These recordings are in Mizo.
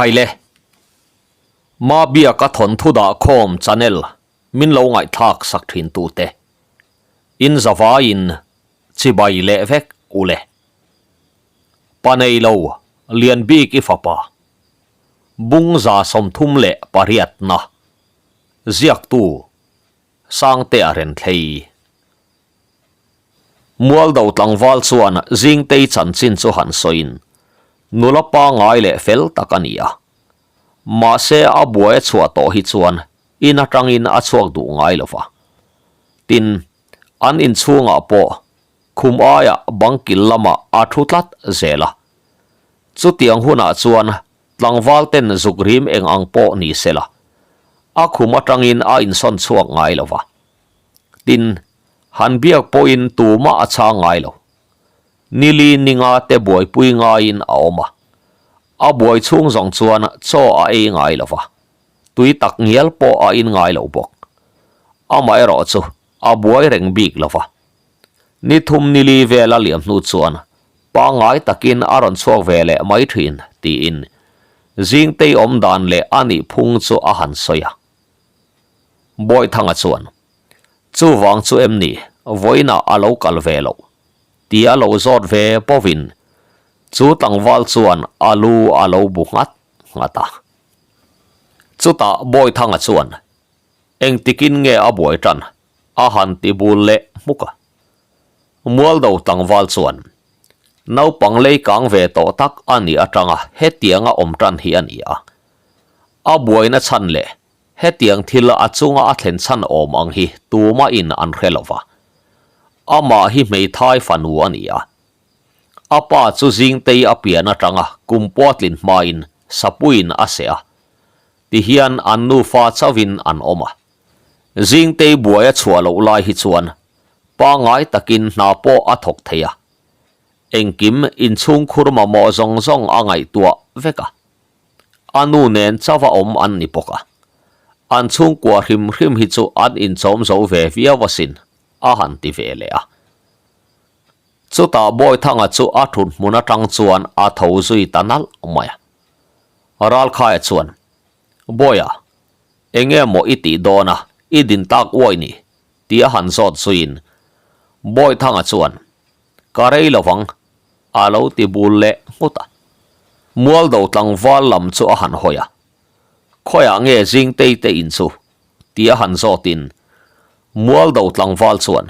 Khaile. Ma biak a thawnthu dah khawm channel min lo ngaihthlak sak thin tute. In zavaiin chibai leh vek ule. Pa nei lo lian bik i fapa. Bung 38 na. Ziaktu Sangtea Renthlei. Mualdo tlangval chuan Zingtei chanchin chu han sawiin, Nula pangngai leh fel tak a ni a. Mahse a buai a chhuah tawh hi chuan in atangin a chhuak duh ngai lo va. Tin, an inchhungah pawh khum aiah bang kil lamah a thu tlat zel a. Chutiang hunah chuan tlangval ten zuk rim eng ang pawh ni sela, a khum atangin a insawn chhuak ngai lo va. Tin, han biak pawhin tumah a chhang ngai lo. Nili ninga te buaipui ngaiin a awm a. A buai chhung zawng chuan chaw a ei ngai lo va, tui tak ngial pawh a in ngai lo bawk. Amaherawh chu a buai reng bik lo va. Ni thum nili vela liam hnu chuan pangngai takin a rawn chhuak ve leh mai thin tiin Zingtei awm dan leh a nih phung chu a han sawi a. Bawihthanga chuan, Chuvang chu em ni, vawiinah a lo kal ve loh? Tia lo zawt ve pawhin chu tlangval chuan a lu a lo bu nghat nghat a. Chutah Bawihthanga chuan, Engtikin nge a buai tan? a han ti bul leh hmuk a. Mualdo tlangval chuan, Naupang lei kang ve tawh tak a nih atanga hetianga awm tan hi a ni a. A buaina chhan leh hetiang thil a chunga a thlen chhan awm ang hi tumah in an hre lo va. Amah hi hmeithai fanu a ni a. A pa chu Zingtei a pian atanga kum puatlin hmain sapuiin a seh a. Tihian an nufa chauhin an awm a. Zingtei buai a chhuah loh lai hi chuan pangngai takin hna pawh a thawk thei a. Engkim inchhungkhur mamawh zawng zawng a ngaihtuah vek a. A nu nen chauha awm an ni bawk a. An chhungkua hrim hrim hi chu an inchawm zo ve viau asin, a han ti ve leh a. Chutah Bawithanga chu a thut hmun atang chuan a tho zui ta nalh mai a. Ralkhaia chuan, Bawia, enge maw i tih dawn a, i din tak uai ni? tia han zawt zuiin Bawithanga chuan, Ka rei lovang, a lo ti bul leh nghut a. Mualdo tlangval lam chu a han hawi a, Khawiah nge Zingtei te in chu? tia han zawtin Mualdo tlangval chuan,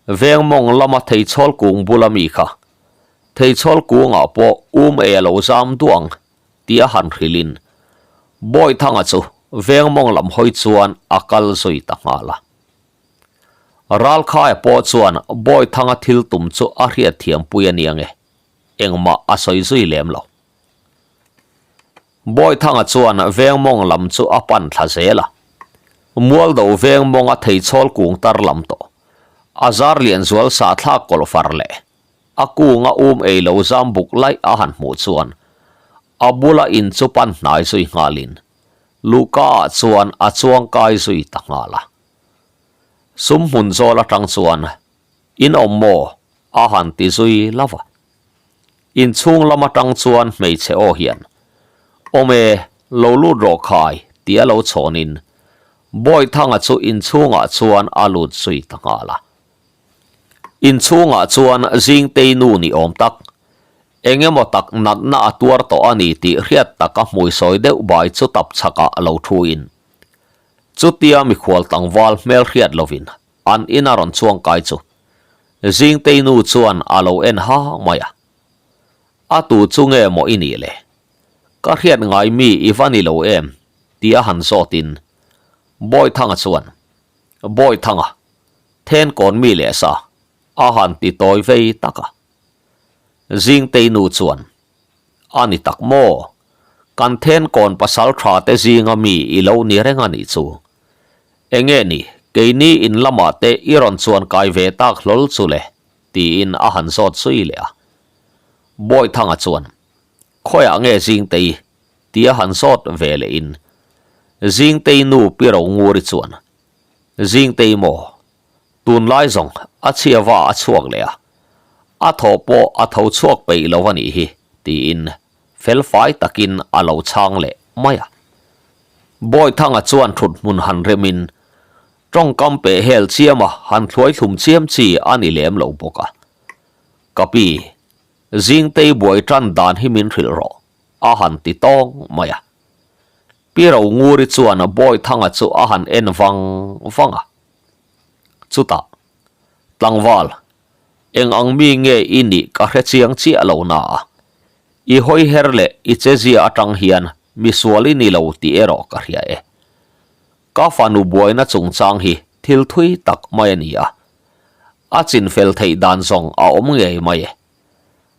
Vengmawng lama theichhawl kung bula mi kha, theichhawl kungah pawh um e a lo zam duh ang, tia han hrilhin Bawithanga chu Vengmawng lam hawi chuan a kal zui ta nghal a. Ralkhaia pawh chuan Bawithanga thil tum chu a hriatthiam pui a nia nge, engmah a sawi zui lem lo. Bawithanga chuan Vengmawng lam chu a pan thla zel a, Mualdo Vengmawnga theichhawl kung tar lam tawh, a zar lian zual sahthlak kawlh far leh a kunga um ei lo zam buk laih a han hmuh chuan a bula in chu pan hnai zui nghalin luhka ah chuan a chuang kai zui ta nghal a. Sum hmun zawl atang chuan in awm maw a han ti zui lo va. Inchhung lam atang chuan hmeichhe aw hian awm e lo lut rawh khai tia lo chhawnin Bawihthanga chu inchhungah chuan a lut zui ta nghal a. Inchhungah chuan Zingtei nu ni awm tak, eng emaw tak natna a tuar tawh a ni tih hriat taka hmui sawi deuh bai chu tap chhakah a lo thu in. Chutia mikhual tlangval hmel hriat lovin an in a rawn chuang kai chu Zingtei nu chuan a lo en ha mai a. A tu chu nge maw i nih le? Ka hriat ngai mi i va ni lo em? tia han zawtin Bawithanga chuan, Bawithanga, then kawn mi leh sa a han ti tawi vei tak a. Zingtei nu chuan, A ni tak maw? Kan then kawn pasal tha te zinga mi i lo ni reng a nih chu. Enge ni, keini in lamah te i rawn chuan kai ve tak hlawl chu le, tiin a han zawt zui leh a. Bawithanga chuan, Khawiah nge Zingtei? tia han zawt ve lehin Zingtei nu Pi Ronguri chuan, Zingtei maw? Tunlai zawng a chhia va a chhuak leh a, a thaw pawh a tho chhuak peih lo a nih hi, tiin felfai takin a lo chhang leh mai a. Bawithanga chuan thut hmun han remin tawngkam peh hel chiama han thluai thlum chiam chi a ni lem lo bawk a. Ka pi, Zingtei buai tan dan hi min hrilh rawh, a han ti tawng mai a. Pi Ronguri chuan Bawithanga chu a han en vang vang a. Chutah, Tlangval, eng ang mi nge i nih ka hre chiang chiah lo na a, i hawi her leh i chezia atang hian misual i ni lo tih erawh ka hria e. Ka fanu buaina chungchang hi thil thui tak mai a ni a, a chinfel theih dan zawng a awm ngei mai e.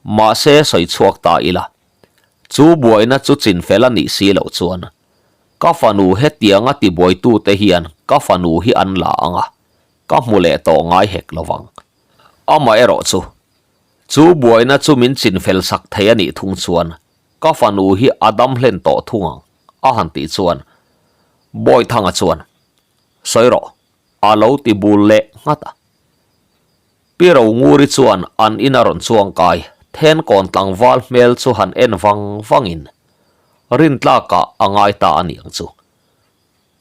Mahse sawi chhuak ta ila, chu buaina chu chinfel a nih si loh chuan ka fanu hetianga tibuaitute hian ka fanu hi an la ang a, ka hmu leh tawh ngai hek lo vang. Amaherawh chu, chu buaina chu min chinfel sak thei a nih thung chuan ka fanu hi a dam hlen tawh thung ang, a han tih chuan Bawithanga chuan, Sawi rawh, a lo ti bul leh nghat a. Pi Ronguri chuan an in a rawn chuang kai, Thenkawn tlangval hmel chu han en vang vangin rintlakah a ngai ta a niang chu.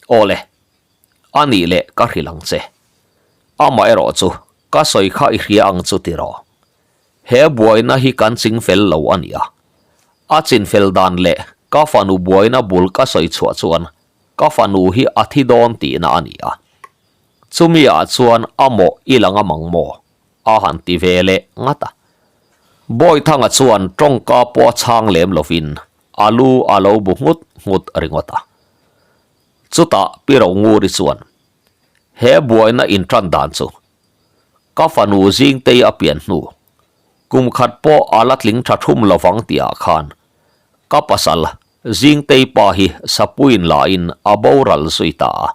Aw le, a nih leh ka hrilh ang che. Amaherawh chu ka sawi kha i hria ang chu tiraw. He buaina hi kan ching fel lo a nia. A chinfel dan leh ka fanu buaina bul ka sawi chhuah chuan ka fanu hi a thi dawn tihna a ni a. Chumi ah chuan a mawh i la ngam ang maw? a han ti ve leh ngat a. Bawithanga chuan tawngka pawh a chhang lem lovin a lu a lo bu nghut nghut ringawt a. Chutah Pi Ronguri chuan, He buaina intan dan chu Ka fanu Zingtei a pian hnu, kum khat pawh a la tling tha thum lovang tihah khan ka pasal Zingtei pa hi sapuiin lain a boral zui ta a.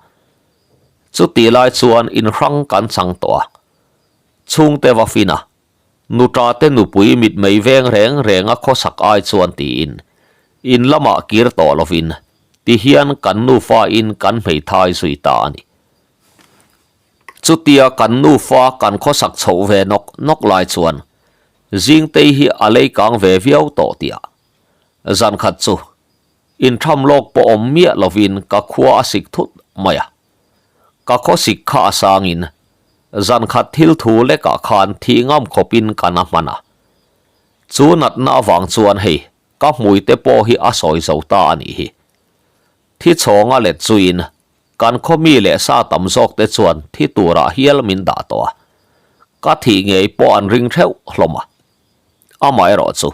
Chutih lai chuan inhrang kan chang tawh a, chhungte va fin a, nuta te nupui mitmei veng reng reng a khawsak ai chuan tiin in lamah kir tawh lovin tihian kan nufa in kan hmeithai zui ta a ni. Chutia kan nufa kan khawsak chhoh ve nawk nawk lai chuan Zingtei hi a lei kang ve viau tawh tih ah zan khat chu intham lawk pawh awm miah lovin ka khua a sik thut mai a. Ka khaw sik kha a sangin zan khat thil thu lekah khan thih ngam khawpin ka na hman a. Chu natna avang chuan hei ka hmui te pawh hi a sawi zo ta a nih hi. Thi chhawnga let chuin Kan khaw mi leh sa tam zawk te chuan thi turah hial min dah tawh a, ka thih ngei pawh an ring theuh hlawm a. Amaherawh chu,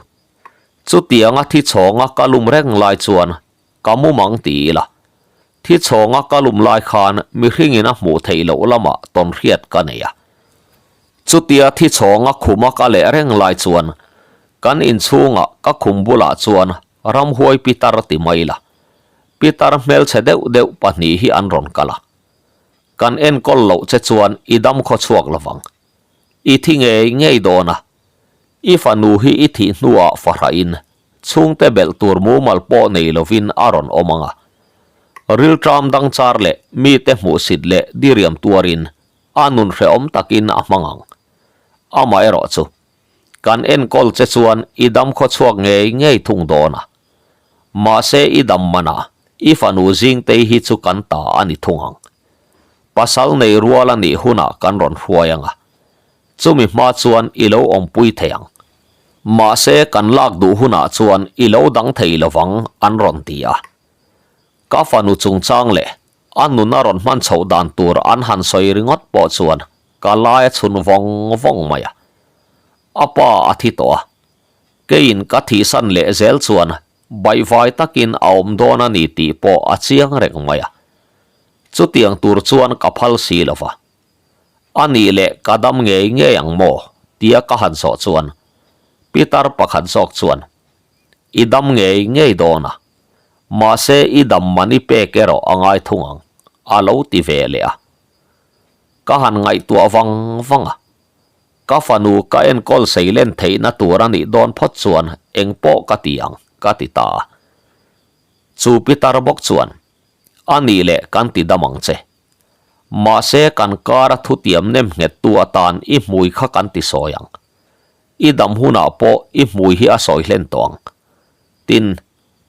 chutianga thi chhawnga ka lum reng lai chuan ka mumang ti ila, thi chhawnga ka lum lai khan mihringin a hmuh theih loh lamah tawnhriat ka nei a. Chutia thi chhawnga khuma ka leh reng lai chuan kan inchhungah ka khum bulah chuan ramhuai pitar ti mai ila, Pitar hmelchhe deuh deuh pahnih hi an rawn kal a. Kan enkawl loh che chuan i dam khaw chhuak lovang. I thi ngei ngei dawn a. I fanu hi i thih hnuah fahrahin chhungte belh tur mumal pawh nei lovin a rawn awm ang a. Rilṭam dang char leh mite hmuhsit leh diriam tuarin a nun hrehawm takin a hmang ang. Amaherawh chu Kan enkawl che chuan i dam khaw chhuak ngei ngei thung dawn a. Mahse i dam man a, i fanu Zingtei hi chu kan ta a ni thung ang. Pasal nei rual a nih hunah kan rawn hruai ang a. Chumi hma chuan i lo awmpui thei ang. Mahse kan lak duh hunah chuan i lo dang thei lovang an rawn ti a. Ka fanu chungchang leh a nun a rawn hman chhoh dan tur an han sawi ringawt pawh chuan ka lai a chhun vawng vawng mai a. A pa a thi tawh a, keiin ka thihsan leh zel chuan baihvai takin a awm dawn a ni tih pawh a chiang reng mai a. Chutiang tur chuan ka phal si lo va. A nih leh ka dam ngei ngei ang maw? tia ka han zawh chuan Pitar pakhat zawk chuan I dam ngei ngei dawn a, mahse i dam man i pek erawh a ngai thung ang, a lo ti ve leh a. Ka han ngaihtuah vang vang a, ka fanu ka enkawl seilen theihna tur a nih dawn phawt chuan eng pawh ka ti ang, ka ti ta a. Chu Pitar bawk chuan, A nih leh kan ti dam ang che. Mahse kan kara thutiam nem nghettu atan i hmui kha kan ti sawi ang. I dam hunah pawh i hmui hi a sawi hlen tawh ang. Tin,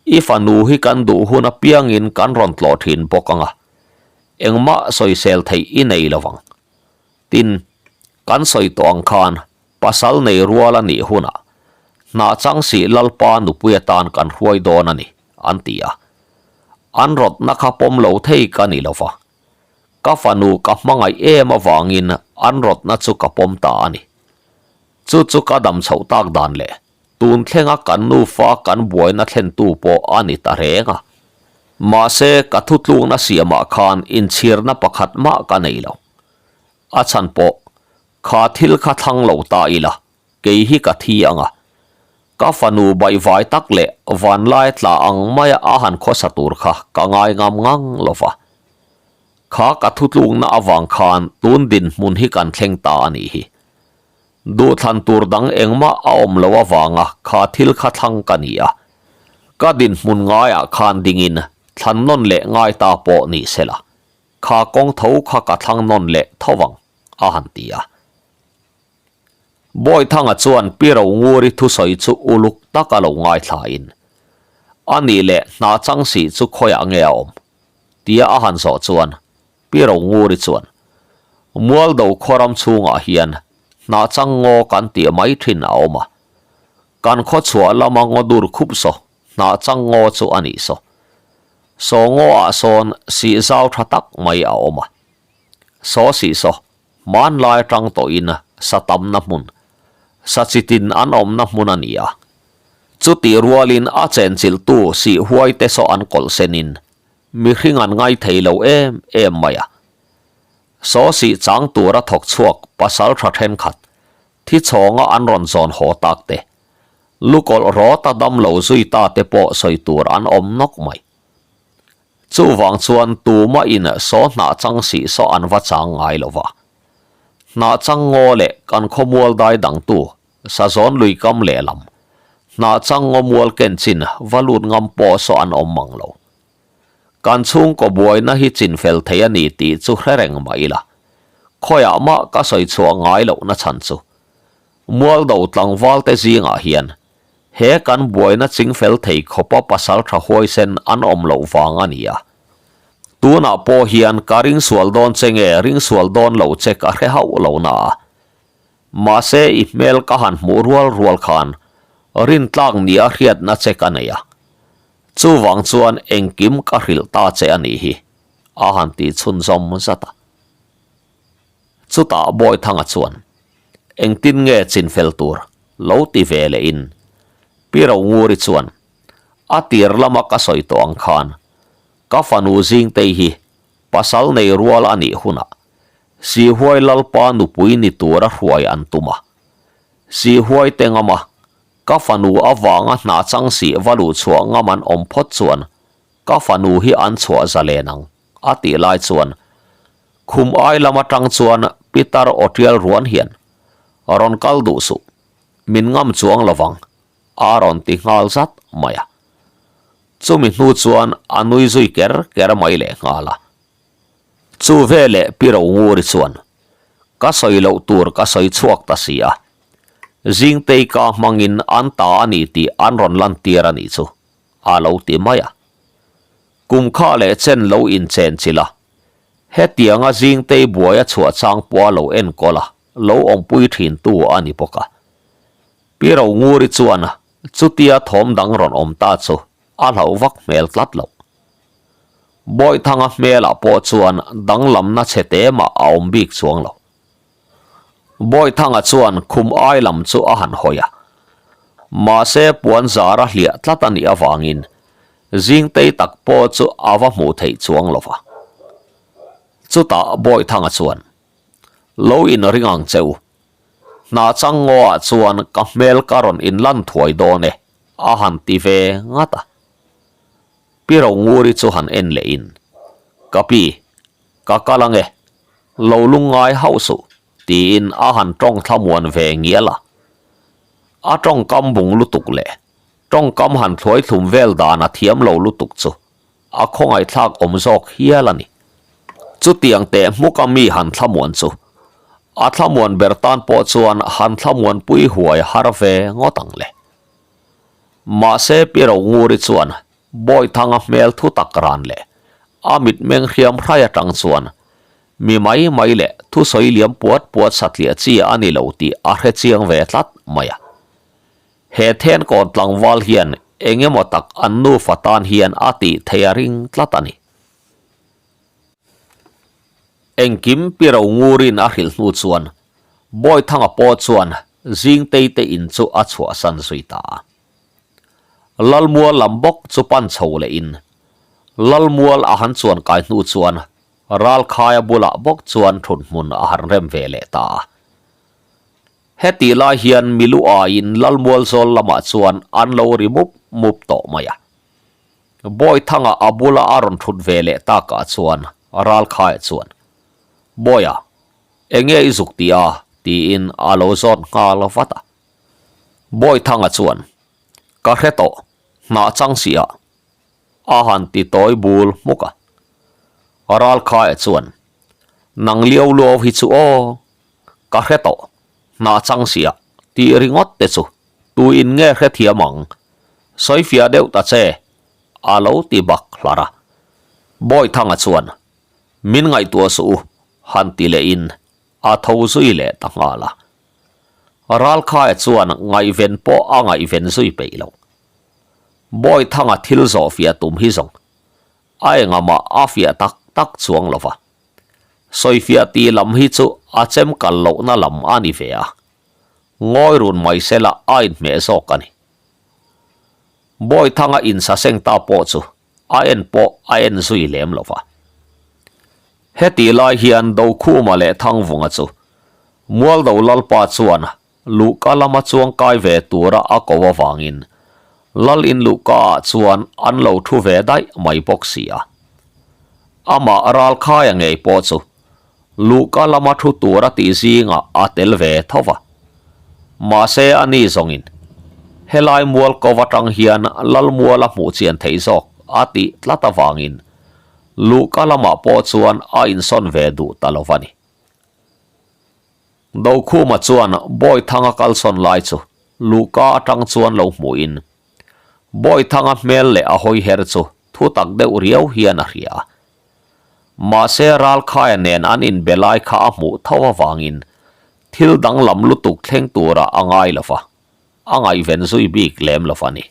i fanu hi kan duh hun apiangin kan rawn tlawh thin bawk ang a, engmah sawisel theih i nei lo vang. Tin, kan sawi tawh ang khan pasal nei rual a nih hunah hnah chang sih Lalpa nupui atan kan hruai dawn a ni, an ti a. An rawtna kha pawm lo thei ka ni lo va. Ka fanu ka hmangaih em avangin an rawtna chu ka pawm ta a ni. Chu chu ka dam chhoh tak dan leh tun thlenga kan nufa kan buaina thlentu pawh a ni ta reng a. Mahse, ka thutlukna siamah khan inchhirna pakhat mah ka nei lo. A chhan pawh, kha thil kha thlang lo ta ila, kei hi ka thi ang a. Ka fanu baihvai tak leh vanlai tla ang maia a han khawsa tur kha ka ngai ngam ngang lo va. Kha ka thutlukna avang khan tun dinhmun hi kan thleng ta a nih hi. Duhthlan tur dang engmah a awm lo avanga kha thil kha thlang ka ni a. Ka dinhmun ngaiah khan dingin thlan nawn leh ngai ta pawh ni sela, kha kawng tho kha ka thlang nawn leh tho vang, a han ti a. Bawithanga chuan Pi Ronguri thusawi chu uluk taka lo ngaithlain, A nih leh hna chang sih chu khawiah nge a awm? tia a han zawh chuan Pi Ronguri chuan, Mualdo khawram chhungah hian hnah chang ngaw kan tih mai thin a awm a. Kan khaw chhuah lama ngaw dur khup saw hnah chang ngaw chu a nih saw. Saw ngaw ah sawn sih zau tha tak mai a awm a. Saw sih saw hmanlai atang tawhin sa tamna hmun, sa chitin an awmna hmun a ni a. Chutih rualin a chenchilhtu sih huai te saw an kawlh senin Mihring an ngai thei lo em em mai a. Saw sih chang tura thawk chhuak pasal tha thenkhat, thi chhawnga an rawn zawn haw tak te, lukawlh rawta dam lo zui ta te pawh sawi tur an awm nawk mai. Chuvang chuan tumah in saw hnah chang sih saw an va chang ngai lo va. Hnah chang ngaw leh kan khawmual dai dangtu Sazawn lui kam lehlam, hnah chang ngaw mual ken chin va lut ngam pawh saw an awm mang lo. Kan chhungkaw buaina hi chin fel thei a ni tih chu hre reng mah ila, khawiah mah ka sawi chhuah ngai lohna chhan chu Mualdo tlangvalte zingah hian he kan buaina ching fel thei khawpa pasal tha huaisen an awm loh vang a ni a. Tunah pawh hian ka ring sual dawn che nge ring sual dawn lo che ka hre hauh lo na a. Mahse i hmel ka han hmuh rual rual khan rintlak nia hriatna che ka nei a. Chuvang chuan engkim ka hrilh ta che a nih hi, a han ti chhunzawm zat a. Chutah Bawithanga chuan, Engtin nge chinfel tur lo ti ve lehin Pi Ronguri chuan, A tir lama ka sawi tawh ang khan ka fanu Zingtei hi pasal nei rual a nih hunah Sihuai Lalpa nupui ni tura hruai an tum a. Sihuai te ngama Ka fanu avanga hna chang sih va luh chhuah ngam an awm phawt chuan ka fanu hi an chhuah zalen ang, a tih lai chuan khum ai lam atang chuan Pitar aw tial ruan hian rawn kal duh suh, min ngam chuang lovang, a rawn ti nghal zat mai a. Chumi hnu chuan a nui zui ker ker mai leh nghal a. Chu veleh Pi Ronguri chuan, Ka sawi loh tur ka sawi chhuak ta si a, Zingtei ka hmangin an ta a ni tih an rawn lantir a nih chu, a lo ti mai a. Kum kha leh chen lo inchen chilh a, hetianga Zingtei buai a chhuah chang pawh a lo enkawl a, lo awmpui thintu a ni bawk a. Pi Ronguri chuan chutia thawm dang rawn awm ta chu a hlauh vak hmel tlat loh. Bawihthanga hmelah pawh chuan danglamna chhe te mah a awm bik chuang lo. Bawihthanga chuan khum ai lam chu a han hawi a. Mahse puan zar a hliah tlat a nih avangin Zingtei tak pawh chu a va hmuh theih chuang lo va. Chutah Bawihthanga chuan, Lo inring ang che u. Hna chang ngaw ah chuan ka hmel ka rawn inlan thuai dawn e, a han ti ve ngat a. Pi Ronguri chu han en leh in, Ka pi, ka kal ang e, lo lungngai hauh suh, tiin a han tawng thlamuan ve ngial a. A tawngkam bung lutuk leh tawngkam han thluai thlum vel dan a thiam lo lutuk chu a khawngaihthlak awm zawk hial a ni. Chutiang teh hmuka mi han thlamuan chu a thlamuan ber tan pawh chuan han thlamuan pui huai har ve ngawt ang le. Mahse Pi Ronguri chuan Bawithanga hmel thu tak ran leh a mitmeng hriam hrai atang chuan mi mai mai leh thusawi liam puat puat satliah chi a ni lo tih a hre chiang ve tlat mai a. He thenkawn tlangval hian eng emaw tak an nufa tan hian a tih theih a ring tlat a ni. Engkim Pi Rongurin a hrilh hnu chuan Bawithanga pawh chuan Zingtei te in chu a chhuahsan zui ta a. Lalmual lam bawk chu pan chho lehin Lalmual a han chuan kai hnu chuan Ralkhaia bulah bawk chuan thut hmun a han rem ve leh ta a. Hetih lai hian milu aiin Lalmual zawl lamah chuan an lo ri mup mup tawh mai a. Bawithanga a bula a rawn thut ve leh takah chuan Ralkhaia chuan, Bawia, enge i zuk tih a? tiin a lo zawt nghal vat a. Bawithanga chuan, Ka hre tawh, hnah chang si ah. A han ti tawi bul hmuk a. Ralkhaia chuan, Nang liau luau hi chu aw, ka hre tawh, hnah chang si ah tih ringawt te chu tuin nge hrethiam ang? Sawifiah deuh ta che, a lo ti bak hlar a. Bawithanga chuan, Min ngaihtuah suh u, han ti lehin a tho zui leh ta nghal a. Ralkhaia chuan ngaihven pawh a ngaihven zui peih lo. Bawithanga thil zawhfiah tum hi zawng a engamah a fiah tak tak chuang lo va. Sawifiah tih lam hi chu a chem kal lohna lam a ni ve a, ngawi run mai sela a inhmeh zawk a ni. Bawithanga insaseng ta pawh chu a en pawh a en zui lem lo va. Hetih lai hian Dokhuma leh Thangvunga chu Mualdo Lalpa chuan Luhka lama chuang kai ve tura a ko avangin Lal in luhka ah chuan an lo thu ve daih mai bawk si a. Amah Ralkhaia ngei pawh chu luhka lama thu tura tih zingah a tel ve tho va. Mahse a ni zawngin helai mual ko atang hian Lal mual a hmuh chian theih zawk a tih tlat avangin luhka lamah pawh chuan a insawn ve duh ta lo va ni. Dokhuma chuan Bawithanga kalsawn lai chu luhka atang chuan lo hmuhin Bawithanga hmel leh a hawi her chu thu tak deuh riau hian a hria a. Mahse Ralkhaia nen an inbe lai kha a hmuh tho avangin thil danglam lutuk thleng turah a ngai lo va, a ngaihven zui bik lem lo va ni.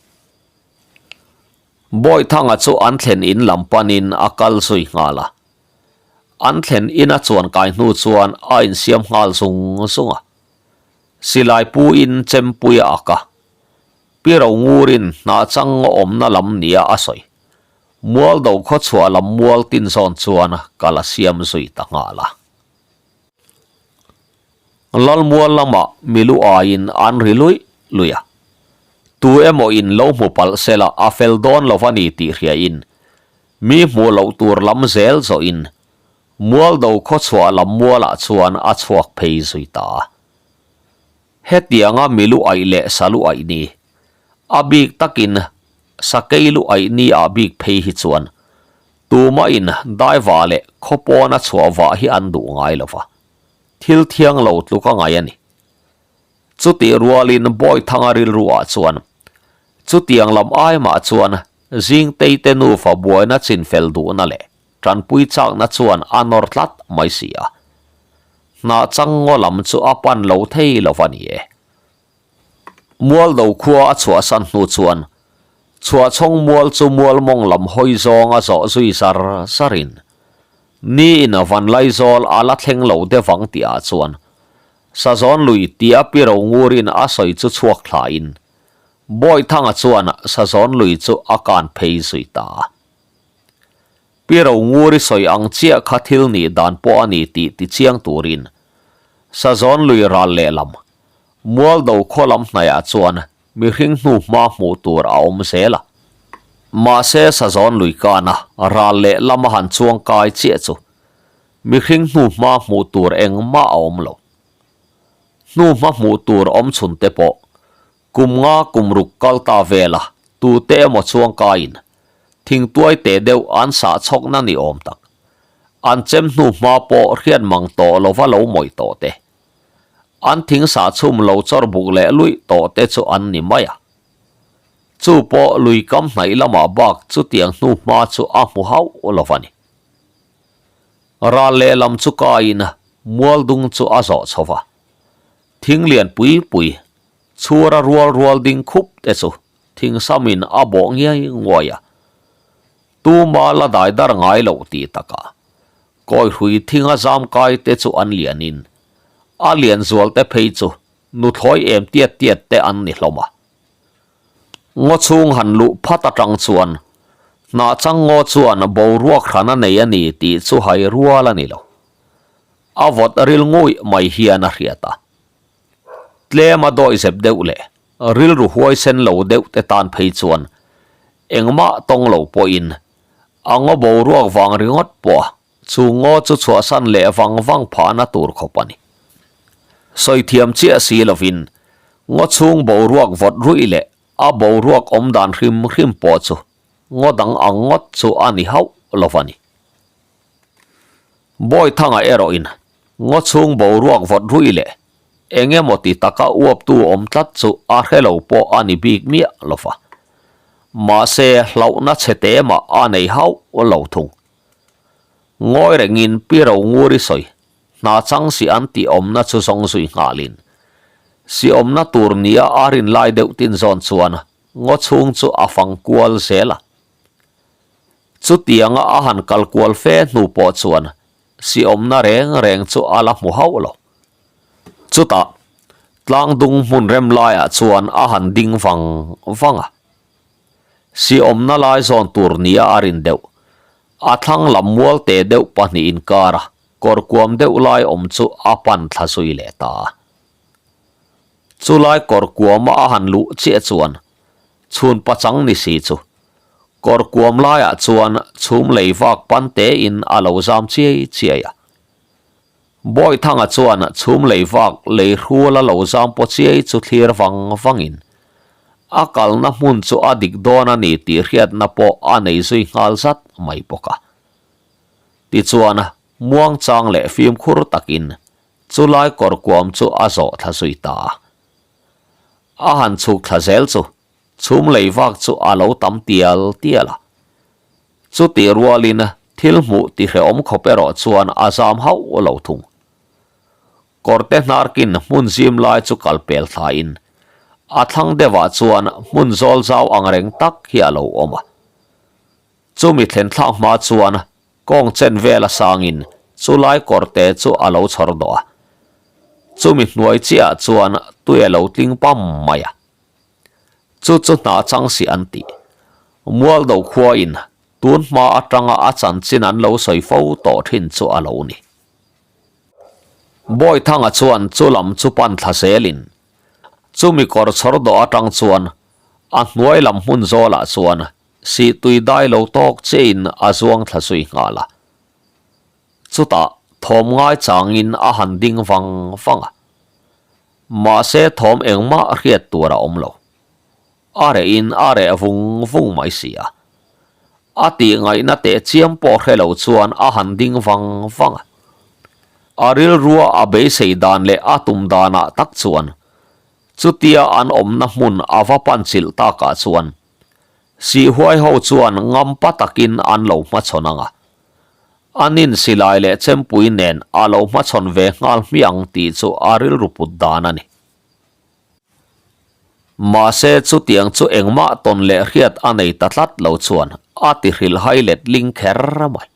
Bawithanga chu an thlen in lam panin a kal zui nghal a. An thlen ina chuan kai hnu chuan a insiam nghal zung zung a. Silai pu in chempui a ak a. Pi Rongurin hnah chang ngaw awmna lam nia a sawi. Mualdo khaw chhuah lam mual tin zawn chuan kal a siam zui ta nghal a. Lalmual lamah milu aiin an ri luih luih a. Tu emaw in lo hmu palh sela a fel dawn lo a ni tih hriain mi hmuh loh tur lam zel zawhin Mualdo khawchhuah lam mualah chuan a chhuak phei zui ta a. Hetianga milu aih leh salu aih ni, a bik takin sakei lu aih ni ah bik phei hi chuan tumahin daiva leh khawpawna chhuah vah hi an duh ngai lo va, thil thiang lo tluk a ngai a ni. Chutih rualin Bawithanga rilruah chuan chutiang lam ai mah chuan Zingteite nufa buaina chinfel duhna leh tanpui chakna chuan a nawr tlat mai si a. Hnah chang ngaw lam chu a pan lo thei lo va ni e. Mualdo khua a chhuahsan hnu chuan Chhuahchhawng mual chu mual mawng lam hawi zawng a zawh zui zar zarin ni in Vanlaizawl a la thleng lo deuh ang tih ah chuan Sazawn lui tia Pi Rongurin a sawi chu chhuak thlain Bawithanga chuan Sazawn lui chu a kan phei zui ta a. Pi Ronguri sawi ang chiah kha thil nih dan pawh a ni tih tichiang turin Sazawn lui ral lehlam Mualdo khaw lam hnaihah chuan mihring hnu hma hmuh tur a awm zel a. Mahse Sazawn lui kana ral lehlam a han chuang kai chiah chu mihring hnu hma hmuh tur engmah a awm lo. Hnu hma hmuh tur awm chhun te pawh kum nga kum ruk kal ta vela tute emaw chuang kaiin thingtuai teh deuh an sah chhawkna ni awm tak. An chem hnu hma pawh hriat mang tawh lova lo mawih tawh te. An thing sah chhum lo chawr buk leh luih tawh te chu an ni mai a. Chu pawh lui kam hnaih lamah bak chutiang hnu hma chu a hmu hauh lo va ni. Ral lehlam chu kaiin mual dung chu a zawh chho va. Thing lian pui pui, chhura rual rual ding khup te chu thingsamin a bawh ngiai nguai a. Tuma la dai dar ngai loh tih takah kawihrui thinga zam kai te chu an lianin a lian zual te phei chu nuthlawi em tiat tiat te an ni hlawm a. Ngaw chhung han luh phat atang chuan hnah chang ngaw chuan boruak hran a nei a ni tih chu hai rual a ni lo. A vawt ril nguih mai hian a hriat a. Tlem a dawih zep deuh leh rilru huaisen lo deuh te tan phei chuan engmah tawng lo pawhin a ngaw boruak vang ringawt pawh a chu ngaw chu chhuahsan leh vang vang phahna tur khawp a ni. Sawi thiam chiah si lovin ngaw chhung boruak vawt ruih leh a boruak awm dan hrim hrim pawh chu ngaw dang ang ngawt chu a ni hauh lo va ni. Bawithanga erawhin ngaw chhung boruak vawt ruih leh eng emaw ti taka uaptu awm tlat chu a hre lo pawh a ni bik miah lo va. Mahse hlauhna chhe te mah a nei hauh lo thung. Ngawi rengin Pi Ronguri sawi hna chang si an tih awmna chu zawng zui nghalin si awmna tur nia a rin lai deuh tin zawn chuan ngaw chhung chu a fang kual zel a. Chutianga a han kal kual fe hnu pawh chuan si awmna reng reng chu a la hmu hauh lo. Chutah tlang dung hmun rem laiah chuan a han ding vang vang a. Si awmna lai zawn tur nia a rin deuh. A thlang lam mual te deuh pahnih inkar a, kawr kuam deuh lai awm chu a pan thla zui leh ta a. Chulai kawr kuama a han luh chiah chuan chhun pachang ni si chu kawr kuam laiah chuan chhum lei vak pan tein a lo zam chiai chiai a. Bawithanga chuan chhum lei vak lei hrual a lo zam paw chiai chu thlir vang vangin a kalna hmun chu a dik dawn a ni tih hriatna pawh a nei zui nghal zat mai bawk a. Tichuan, muangchang leh fimkhur takin chulai kawr kuam chu a zawh thla zui ta a. A han chhuk thla zel chu chhum lei vak chu a lo tam tial tial a. Chutih rualin thil hmuh ti hrehawm khawp erawh chuan a zam hauh lo thung. Kawrte hnarkin hmun zim lai chu kal pel thlain a thlang deuhah chuan hmun zawl zau ang reng tak hi a lo awm a. Chumi thlen thlak hma chuan kawng chen vel a sangin chulai kawrte chu a lo chhawr dawh a. Chumi hnuai chiahah chuan tui a lo tling pam mai a. Chu chu hna chang si an tih. Mualdo khuain tun hma atanga a chanchin an lo sawi fo tawh thin chu a lo ni. Bawithanga chuan chu lam chu pan thla zelin chumi kawr chhawr dawh atang chuan a hnuai lam hmun zawlah chuan sih tui dai lo tawk chiahin a zuang thla zui nghal a. Chutah thawm ngai changin a han ding vang vang a. Mahse thawm engmah hriat tur a awm lo. A rehin a reh vung vung mai si a. A tih ngaihna teh chiam pawh hre lo chuan a han ding vang vang a. A rilrua a beisei dan leh a tum danah tak chuan chutia an awmna hmun a va pan chilh takah chuan Sihhuai ho chuan ngampa takin an lo hmachhawn ang a. An insilai leh chempui nen a lo hmachhawn ve nghal hmiang tih chu a rilru put dan a ni. Mahse chutiang chu engmah tawn leh hriat a nei ta tlat lo chuan a ti hrilhhai let ling kher mai.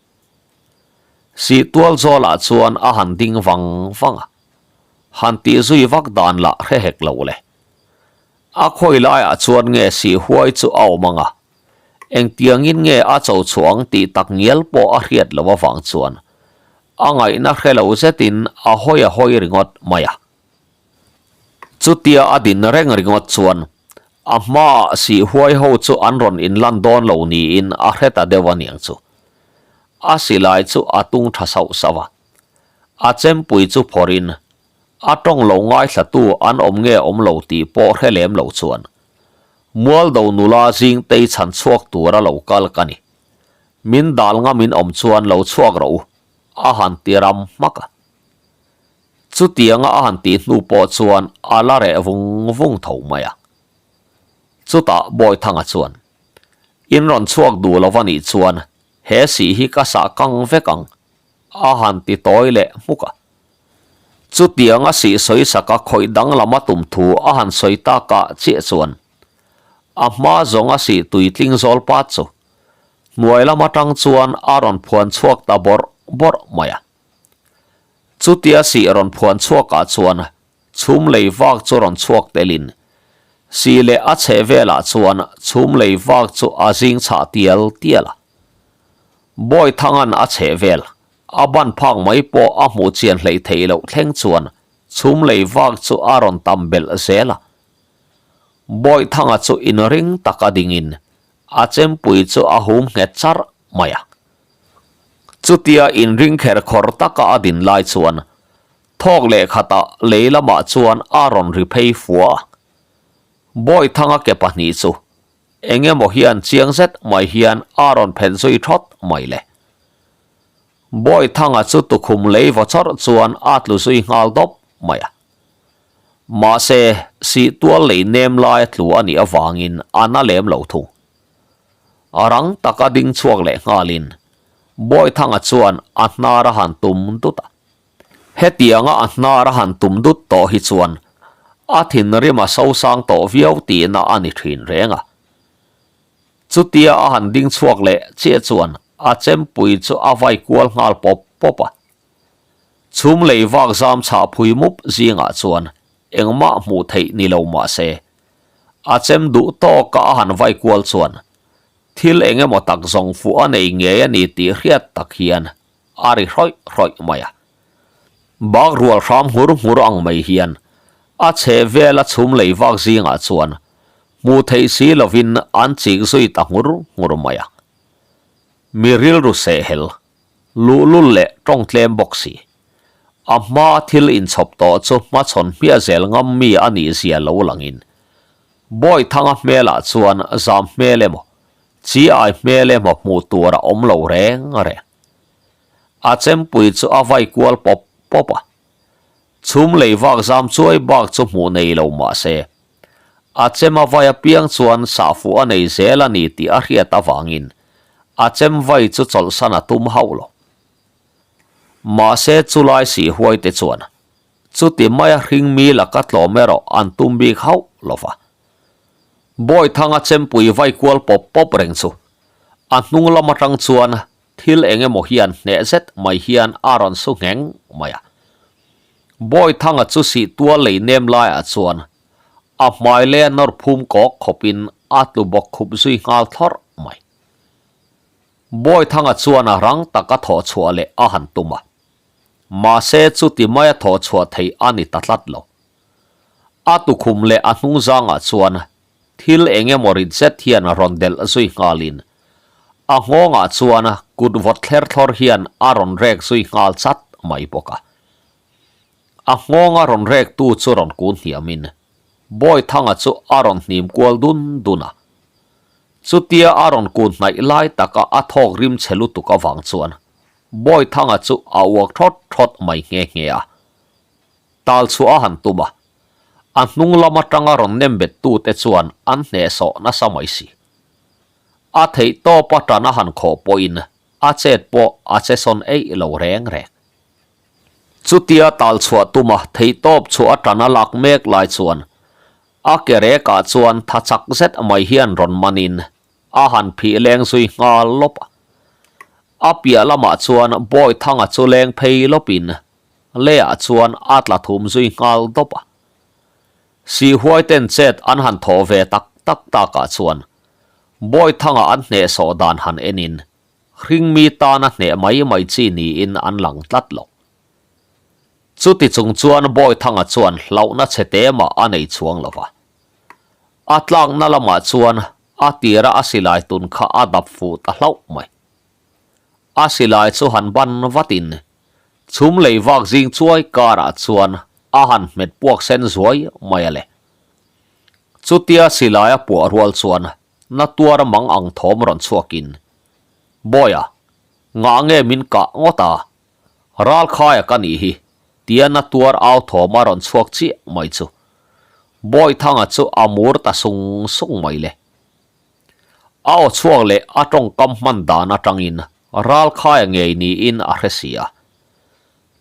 Sihtual zawlah chuan a han ding vang vang a, han tih zui vak dan lah hre hek lo le. A khawi laiah chuan nge sihhuai chu a awm ang a, Engtiangin nge a cho chhuang tih tak ngial pawh a hriat loh avang chuan a ngaihna hre lo zetin a hawi a hawi ringawt mai a. Chutia a din reng ringawt chuan a hmaah sihhuai ho chu an rawn inlan dawn lo niin a hre ta deuh aniang chu. A silai chu a tung tha sauh sauh a. A chempui chu phawrhin a tawng lo ngaithlatu an awm nge awm lo tih pawh hre lem lo chuan Mualdo nula zing tei chhan chhuak tura lo kal ka ni. Min dal ngam in awm chuan lo chhuak rawh u, a han ti ram hmak a. Chutianga a han tih hnu pawh chuan a la reh vung vung tho mai a. Chutah Bawithanga chuan, In rawn chhuak duh lo va nih chuan he sih hi ka sah kang vek ang, a han ti tawi leh hmuk a. Chutianga sih sawi saka khawih danglam a tum thu a han sawi takah chiah chuan a hma zawnga sih tui tling zawl pat chu hnuai lam atang chuan a rawn phuan chhuak ta bawrh bawrh mai a. Chutia sih rawn phuan chhuakah chuan chhum lei vak chu rawn chhuak telin sih leh a chheh velah chuan chhum lei vak chu a zing chhah tial tial a. Bawithanga'n a chheh vel a ban phak mai pawh a hmuh chian hleih theih loh thleng chuan chhum lei vak chu a rawn tam belh zel a. Bawihthanga chu inring taka dingin a chempui chu a hum nghet charh mai a. Chutia inring kher khawr taka a din lai chuan thawk leh khatah lei lamah chuan a rawn ri phei fua a. Bawihthanga ke pahnih chu eng emaw hian chiang zet mai hian a rawn phet zui thawt mai le. Bawihthanga chu tukhum lei vaw chawrh chuan a tlu zui nghal dawp mai a. Mahse, sih tual lei nem lai a tlu a nih avangin a na lem lo thung. A rang taka ding chhuak leh nghalin Bawihthanga chuan a hnar a han tum dut a. Hetianga a hnar a han tum dut tawh hi chuan a thinrim a sosang tawh viau tihna a ni thin reng a. Chutia a han ding chhuak leh chiah chuan a chempui chu a vai kual nghal pawp pawp a. Chhum lei vak zam chhah phui mup zingah chuan engmah hmuh theih ni lo mah se, a chem duh tawka a han vai kual chuan thil eng emaw tak zawng fuh a nei ngei a ni tih hriat tak hian a ri hrawih hrawih mai a. Bak rual hram nghur nghur ang mai hian a chheh vela chhum lei vak zingah chuan hmuh theih si lovin an chik zui ta nghur nghur mai a. Mi rilru sehhel Luhlul leh tawng tlem bawk si. A hma thil inchhawp tawh chu hmachhawn hmiah zel ngam mi a nih zia lo langin Bawihthanga hmelah chuan zam hmel emaw, chi ai hmel emaw hmuh tur a awm lo reng reng. A chempui chu a vai kual pawp pawp a. Chhum lei vak zam chuai bak chu hmuh nei lo mah se, a chem a vai apiang chuan sahfuh a nei zel a ni tih a hriat avangin a chem vai chu chawlhsan a tum hauh lo. Mahse chulai sih huai te chuan chuti maia hringmi laka tlawm erawh an tum bik hauh lo va. Bawithanga chempui vai kual pawp pawp reng chu a hnung lam atang chuan Thil eng emaw hian hneh zet mai hian a rawn su ngheng mai a. Bawithanga chu sih tual lei nem laiah chuan a hmai leh a nawr phum kawk khawpin a tlu bawk khup zui nghal thlawrh mai. Bawithanga chuan a rang taka thawh chhuah leh a han tum a. Mahse chuti maia thawh chhuah theih a ni ta tlat lo. A tukhum leh a hnungzangah chuan Thil eng emaw rit zet hian rawn delh zui nghalin a nghawngah chuan kut vawt thler thlawr hian a rawn rek zui nghal chat mai bawk a. A nghawnga rawn rektu chu rawn kun hniamin Bawithanga chu a rawn hnim kual dun dun a. Chutia a rawn kun hnaih lai taka a thawk rim chhe lutuk avang chuan Bawithanga chu a uak thawt thawt mai nghe nghe a. Tal chhuah a han tum a, a hnung lam atanga rawn nem bet tute chuan an hnehsawh nasa mai si. A theih tawp a tan a han khawh pawhin a chet pawh a che sawn eih lo reng reng. Chutia tal chhuah tuma theih tawp chu a tan a lak mek lai chuan a ke rekah chuan tha chak zet mai hian rawn manin a han phih leng zui nghal lawp a. A piah lamah chuan Bawithanga chu leng phei lawpin Leiah chuan a tla thum zui nghal dawp a. Sihhuai ten chet an han thawh ve tak tak takah chuan Bawithanga an hnehsawh dan han enin hringmi tana hneh mai mai chi niin an lang tlat lo. Chuti chung chuan Bawithanga chuan hlauhna chhe te mah a nei chuang lo va. A tlakna lamah chuan a tira a silai tun kha a dap fuh ta hlauh mai. A silai chu han ban vatin Chhum lei vak zing chuai karah chuan a han hmet puak sen zuai mai a le. Chutia silai a puah rual chuan na tuar mang ang thawm rawn chhuakin, Bawiha, ngah nge min kah ngawt a? Ral khaia ka nih hi, tia na tuar au thawm a rawn chhuak chiah mai chu. Bawithanga chu a mur ta sung sung mai le. A aw chhuak leh a tawngkam hman dan atangin Ralkhaia ngei niin a hre si a.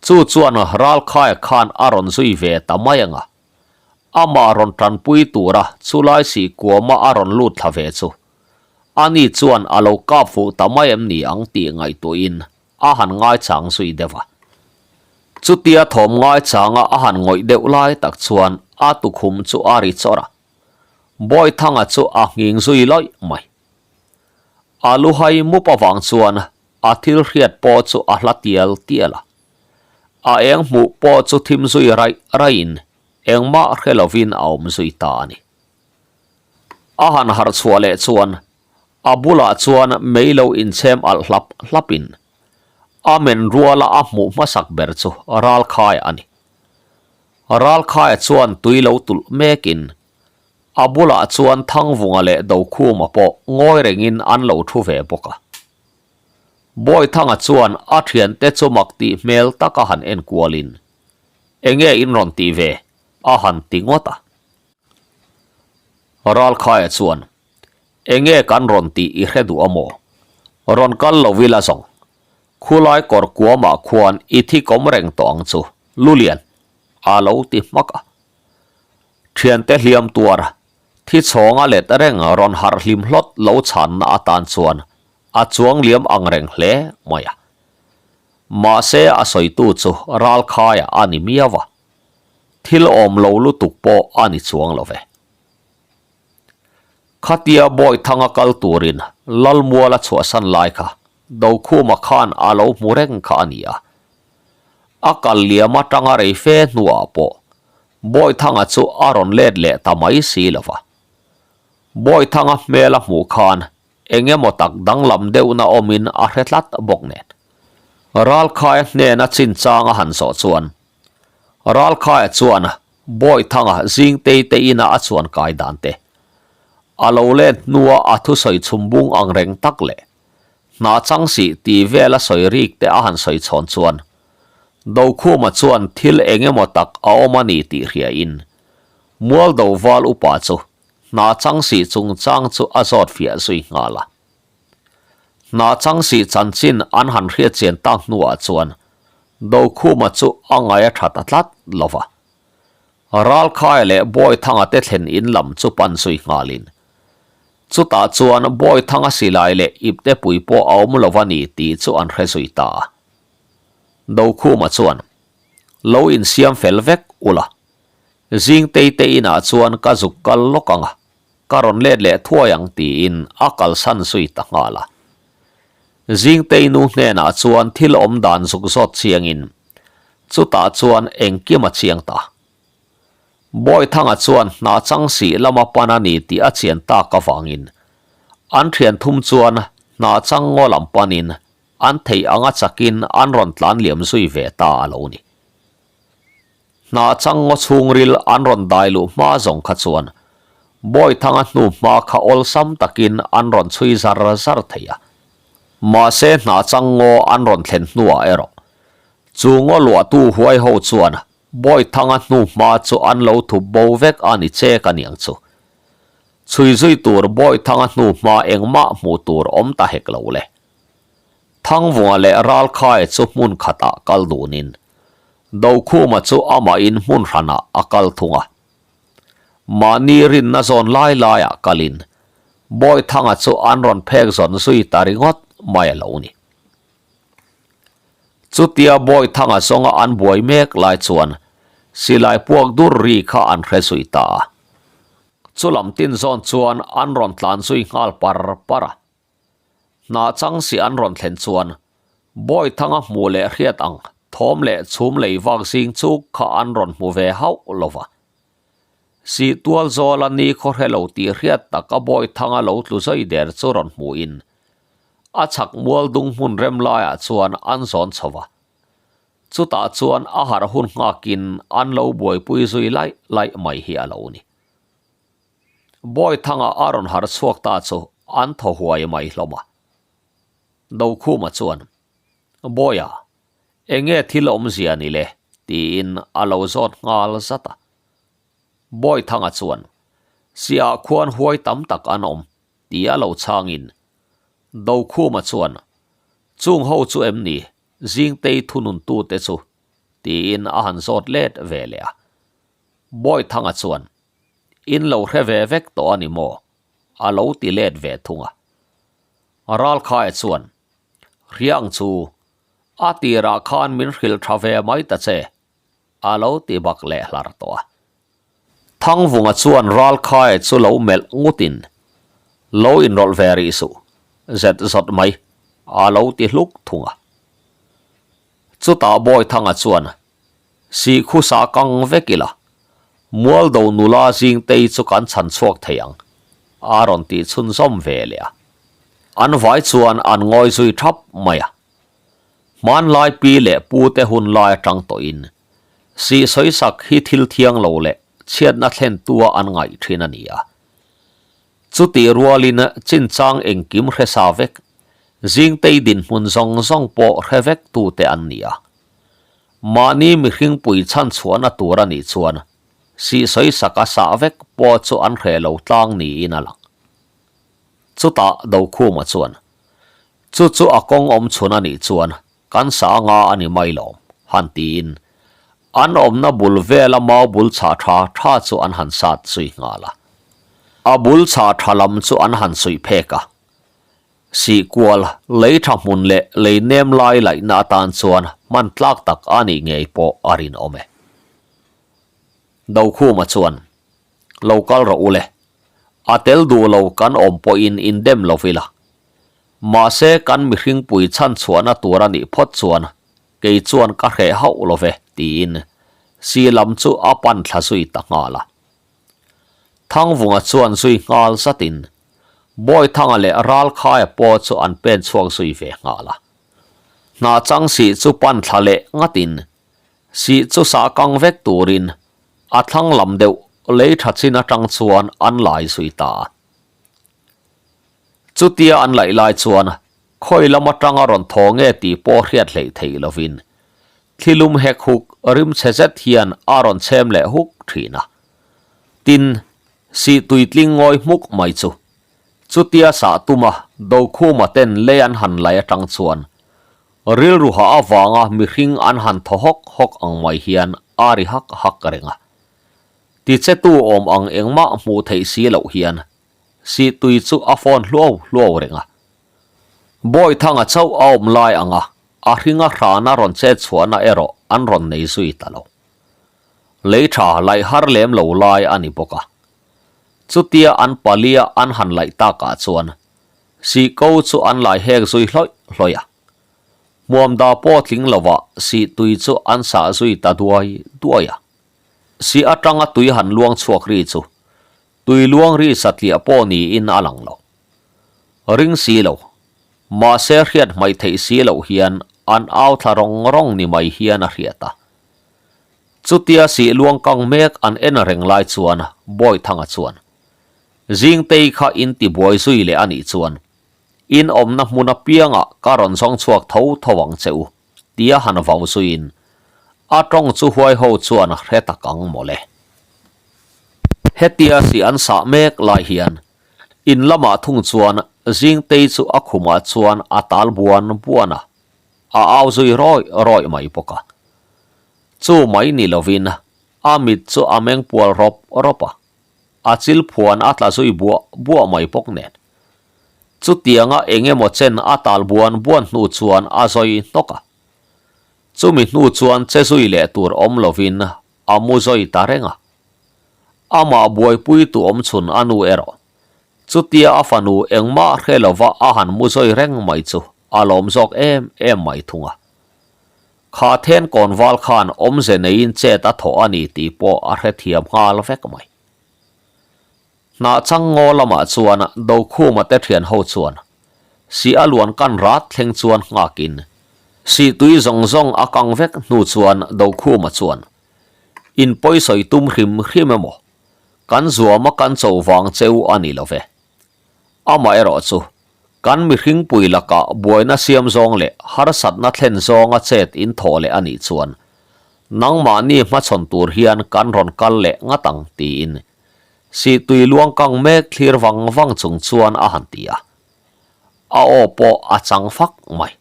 Chu chuan Ralkhaia khan a rawn zui ve ta mai ang a. Amah rawn tanpui tura chulai sih kuama a rawn lut thla ve chu ani chuan a lo kap fuh ta mai em ni ang tih ngaihtuahin a han ngaichang zui deuh a. Chutia thawm ngaichanga a han ngawih deuh lai tak chuan a tukhum chu a ri chawrh a. Bawithanga chu a nghing zui lawih mai. A luhai mup avang chuan a thil hriat pawh chu a hla tial tial a. A eng hmuh pawh chu thim zui raih raihin engmah hre lovin a awm zui ta a ni. A han harh chhuah leh chuan a bulah chuan mei lo inchhem alh hlap hlapin a men ruala a hmuh hmasak ber chu Ralkhaia a ni. Ralkhaia chuan tui lo tulh mekin a bulah chuan Thangvunga leh Dokhuma pawh ngawi rengin an lo thu ve bawk a. Bawithanga chuan a thiante chu mak tih hmel taka han en kualin, Enge in rawn tih ve? a han ti ngawt a. Ralkhaia chuan, Enge kan rawn tih i hre duh a maw? Rawn kal lo ila zawng. Khulai kawr kuamah khuan i thi kawm reng tawh ang chu, Lulian, a lo ti hmak a. Thiante hliam tuar, thi chhawnga let reng rawn harh hlim hlawt lo chhanna atan chuan a chuang liam ang reng hle mai a. Mahse a sawitu chu Ralkhaia a ni miau a. Thil awm lo lutuk pawh a ni chuang lo ve. Khatia Bawithanga kal turin Lalmuala chhuahsan lai kha Dokhuma khan a lo hmu reng kha a ni a. A kal liam atanga rei fe hnuah pawh Bawithanga chu a rawn let leh ta mai si lo va. Bawithanga hmel a hmuh khan eng emaw tak danglam deuhna awmin a hre tlat bawk nen. Ralkhaia hnena chinchang a han zawh chuan Ralkhaia chuan Bawithanga zingtei te ina a chuan kai dan te, a lo let hnua a thusawi chhumbung ang reng tak leh hnah chang sih tih vel a sawi rik te a han sawi chhawn chuan Dokhuma chuan thil eng emaw tak a awm a ni tih hriain Mualdo val upa chu hnah chang sih chungchang chu a zawt fiah zui nghal a. Hnah chang sih chanchin an han hriat chian tak hnuah chuan Dokhuma chu a ngai a tha ta tlat lo va. Ralkhaia leh Bawithanga te thlen in lam chu pan zui nghalin chutah chuan Bawithanga silai leh iptepui pawh a awm lo a ni tih chu an hre zui ta a. Dokhuma chuan, Lo insiam fel vek ula, Zingtei te inah chuan ka zuk kal lawk ang a, ka rawn let leh thuai ang tiin a kalsan zui ta nghal a. Zingtei nu hnenah chuan thil awm dan zuk zawt chiangin chutah chuan engkim a chiang ta. Bawithanga chuan hna chang sih lama pan a ni tih a chian tak avangin an thian thum chuan hna chang ngaw lam panin an theih anga chakin an rawn tlan liam zui ve ta a lo ni. Hna chang ngaw chhungril an rawn dai luh hma zawng kha chuan Bawithanga hnu hma kha awlsam takin an rawn chhui zar zar thei a. Mahse hna chang ngaw an rawn thlen hnuah erawh chu ngaw luahtu huai ho chuan Bawithanga hnu hma chu an lo thup bo vek a ni chek a niang chu. Chhui zui tur Bawithanga hnu hma engmah hmuh tur awm ta hek lo le. Thangvunga leh Ralkhaia chu hmun khatah kal dunin Dokhuma chu amahin hmun hranah a kal thung a. Mahni rinna zawn lai laiah kalin Bawithanga chu an rawn phek zawn zui ta ringawt mai a lo ni. Chutia Bawithanga zawnga an buai mek lai chuan silai puak dur ri kha an hre zui ta a. Chulam tin zawn chuan an rawn tlan zui nghal par par a. Hna chang si an rawn thlen chuan Bawithanga hmuh leh hriat ang thawm leh chhum lei vak zing chuk kha an rawn hmu ve hauh lo va. Sih tual zawla ni khaw hre lo tih hriat taka Bawithanga lo tlu zai der chu rawn hmuhin a chhak mual dung hmun rem laiah chuan an zawn chho va. Chutah chuan a harh hun nghakin an lo buaipui zui laih laih mai hi a lo ni. Bawithanga a rawn harh chhuak ta chu an thaw huai mai hlawm a. Dokhuma chuan, Bawia, enge thil awmzia ni le? tiin a lo zawt nghal zat a. Bawithanga chuan, Siah khuan huai tam tak an awm, tia lo chhangin Dokhuma chuan, Chung ho chu em ni, Zingtei thununtute chu? tiin a han zawt let ve leh a. Bawithanga chuan, In lo hre ve vek tawh a ni maw? a lo ti let ve thung a. Ralkhaia chuan, Hriang chu, a tirah khan min hrilh tha ve mai ta che, a lo ti bak leh hlar tawh a. Thangvunga chuan Ralkhaia chu lo melh ngutin, Lo inrawlh ve rih suh, zet zawt mai, a lo ti hluk thung a. Chutah Bawithanga chuan, Sihkhu sah kang vek ila, Mualdo nula Zingtei chu kan chhan chhuak thei ang, a rawn tih chhunzawm ve leh a. An vai chuan an ngawi zui thap mai a. Hmanlai pi leh pu te hun lai atang tawhin sih sawisak hi thil thiang lo leh chhiatna thlentua an ngaih thin a ni a. Chutih rualin chinchang engkim hre sa vek, Zingtei dinhmun zawng zawng pawh hre vek tute an ni a. Mahni mihringpui chhanchhuahna tur a nih chuan sih sawisak a sah vek pawh chu an hreh lo tlang niin a lang. Chutah Dokhuma chuan, Chu chu a kawng awm chhun a nih chuan kan sa anga a ni mai lawm, han tiin an awmna bul vela mau bul chhah tha tha chu an han sat zui nghal a. A bul chhah tha lam chu an han suih phek a. Sihkual, lei tha hmun leh lei nem lai laihna atan chuan hman tlak tak a nih ngei pawh a rinawm e. Dokhuma chuan, Lo kal rawh u le. A tel duh lo kan awm pawhin indem lo ila. Mahse kan mihringpui chhanchhuahna tur a nih phawt chuan kei chuan ka hreh hauh lo ve tiin si lam chu a pan thla zui ta nghal a. Thangvunga chuan zui nghal zatin Bawithanga leh Ralkhaia pawh chu an pen chhuak zui ve nghal a. Hnahchang sih chu pan thla leh ngatin sih chu sah kang vek turin a thlang lam deuh lei tha chin atang chuan an lai zui ta a. Chutia an laih lai chuan khawi lam atanga rawn thaw nge tih pawh hriat hleih theih lovin thilum hek huk rim chhe zet hian a rawn chhem leh huk thin a. Tin, sih tuitling ngawi hmuk mai chu chutia sah tuma Dokhuma ten lei an han lai atang chuan rilru hah avanga mihring an han thaw hawk hawk ang mai hian a ri hak hak reng a. Tichetu awm ang engmah hmuh theih si loh hian sih tui chu a phone hluau hluau reng a. Bawithanga chauh a awm lai anga a hringa hrana rawn chet chhuahna erawh an rawn nei zui ta lo. Lei tha laih har lem lo lai a ni bawk a. Chutia an palia an han laih takah chuan sih ko chu an lai hek zui hlawih hlawih a. Hmuamda pawh tling lovah sih tui chu an sah zui ta duai duai a. Sih atanga tui han luang chhuak ri chu Tui luang ri satliah pawh niin a lang lo. Ring si lo. Mahse hriat hmaih theih si loh hian an au thla rawng rawng ni mai hian a hriat a. Chutia sih luang kang mek an en reng lai chuan Bawithanga chuan, Zingtei kha in ti buai zui leh a nih chuan in awmna hmun apiangah ka rawn zawng chhuak tho tho ang che u, tia han vau zuiin a tawng chu huai ho chuan hre tak ang mawle. Hetia si an sah mek lai hian in lamah thung chuan Zingtei chu a khumah chuan a tal buan buan a, a au zui rawih rawih mai bawk a. Chu mai ni lovin a mit chu a meng pual rawp rawp a, a chil phuan a tla zui buah buah mai bawk nen. Chutianga eng emaw chen a tal buan buan hnu chuan a zawi hnawk a. Chumi hnu chuan che zui leh tur awm lovin a mu zawi ta reng a. Amah buaipui tu awm chhun a nu erawh chutia a fanu engmah hre lova a han mu zawi reng mai chu a lawm zawk em em mai thung a. Kha then kawnval khan awmze neiin chet a thawh a ni tih pawh a hrethiam nghal vek mai. Hnah chang ngaw lamah chuan Dokhuma te thian ho chuan sih a luan kan rat thleng chuan nghakin sih tui zawng zawng a kang vek hnu chuan Dokhuma chuan in pawisawi tum hrim hrim emaw kan zuama kan cho vang cheu a ni lo ve. Amaherawhchu kan mihringpui lakah buaina siam zawng leh harsatna thlen zawnga chet in thawh leh a nih chuan. Nangmahni hmachhawn tur hian kan rawn kal leh ngat ang tiin Sihtui luang kang mek thlir vang vang chung chuan a han ti a. A aw pawh a chang fak mai.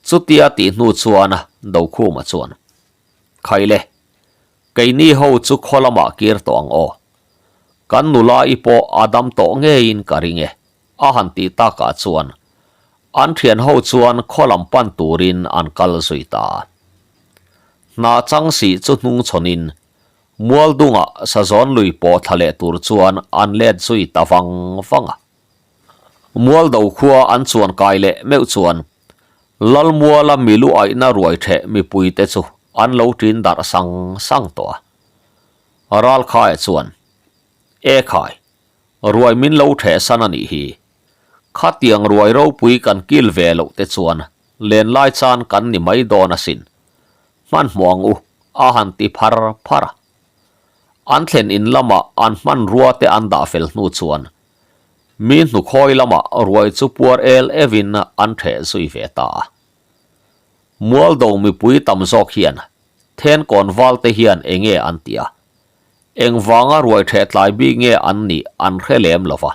Chutia tih hnu chuan Dokhuma chuan, Khaile, keini ho chu khaw lamah kir tawh ang aw. Kan nula i pawh a dam tawh ngeiin ka ring e, a han tih takah chuan an thian ho chuan khaw lam pan turin an kal zui ta a. Hna chang sih chu hnung chhawnin Mualdungah Sazawn lui pawh thla leh tur chuan an let zui ta vang vang a. Mualdo khua an chuan kai leh meuh chuan Lalmuala milu aihna ruai theh mipuite chu an lo ṭin darh sang sang tawh a. Ralkhaia chuan, E khai, ruai min lo ṭheh san a nih hi. Khatiang ruai ropui kan kil ve loh te chuan lenlai chan kan ni mai dawn asin. Hmanhmawh ang u, a han ti phar phar a. An thlen in lamah an hmanrua te an dah fel hnu chuan mi hnukhawi lamah ruai chu puar el evin an ṭheh zui ve ta a. Mualdo mipui tam zawk hian Thenkawn valte hian enge an ti a, engvanga ruai ṭheh tlai bik nge an nih an hre lem lo va.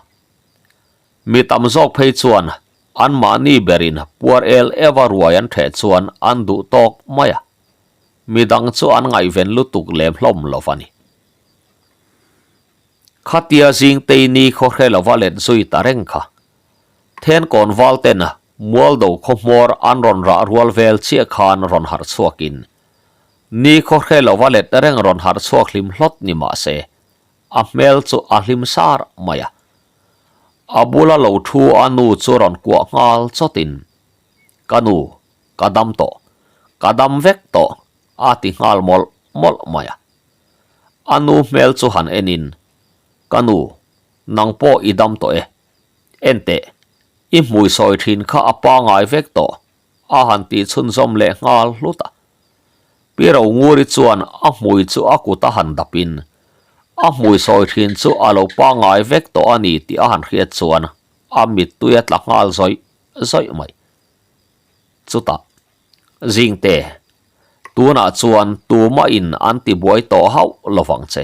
Mi tam zawk phei chuan anmahni berin puar el eva ruai an ṭheh chuan an duh tawk mai a, mi dang chu an ngaihven lutuk lem hlawm lo va ni. Khatia Zingtei ni khaw hre lova let zui ta reng kha. Thenkawn valten Mualdo khaw hmawr an rawn rah rual vel chiah khan rawn harh chhuakin ni khaw hre lova let reng rawn harh chhuak hlim hlawt ni mah se a hmel chu a hlim sar mai a. A bula lo thu a nu chu rawn kuah nghal chawtin, Ka nu, ka dam tawh, ka dam vek tawh a ti nghal mawlh mawlh mai a. A nu hmel chu han enin, Ka nu, nang pawh i dam tawh e. Enteh, i hmui sawi thin kha a pangai vek tawh, a han tih chhunzawm leh nghal hlut a. Pi Ronguri chuan a hmui chu a kut a han dapin, a hmui sawi thin chu a lo pangai vek tawh a ni tih a han hriat chuan a mittui a tla nghal zawih zawih mai. Chutah, Zingte, tunah chuan tumahin an tibuai tawh hauh lovang che.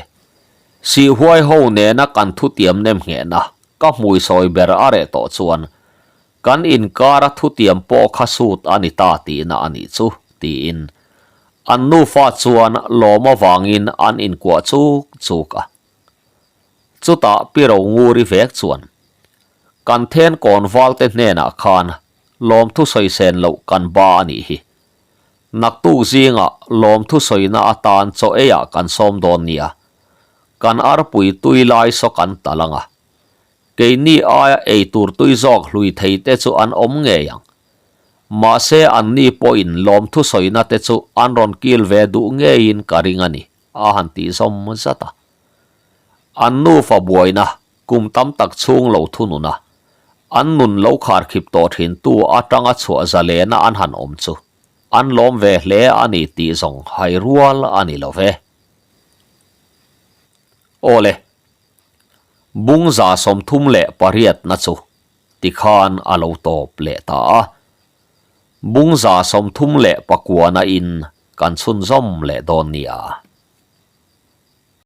Sihhuai ho nena kan thutiam nem nghehna ka hmui sawi ber a reh tawh chuan kan inkara thutiam pawh kha sut a ni ta tihna a nih chu, tiin an nufa chuan lawm avangin an inkuah chuk chuk a. Chutah Pi Ronguri vek chuan, Kan then kawn valte hnenah khan lawmthu sawi sen loh kan ba a nih hi. Naktuk zingah lawmthu sawina atan chaw eiah kan sawm dawn nia. Kan arpui tui lai saw kan tal ang a. Keini aia ei tur tui zawk hlui thei te chu an awm ngei ang. Mahse anni pawhin lawmthu sawina te chu an rawn kil ve duh ngeiin ka ring a ni, a han tih zawm zat a. An nufa buaina kum tam tak chhung lo thunun a, an nun lo kharkhip tawh thintu atanga chhuah zalena an han awm chu an lawm ve hle a ni tih zawng hai rual a ni lo ve. Aw le, Bungza 38 na chu tikhan a lo tawp leh ta a, Bungza 39 na in kan chhunzawm leh dawn nia.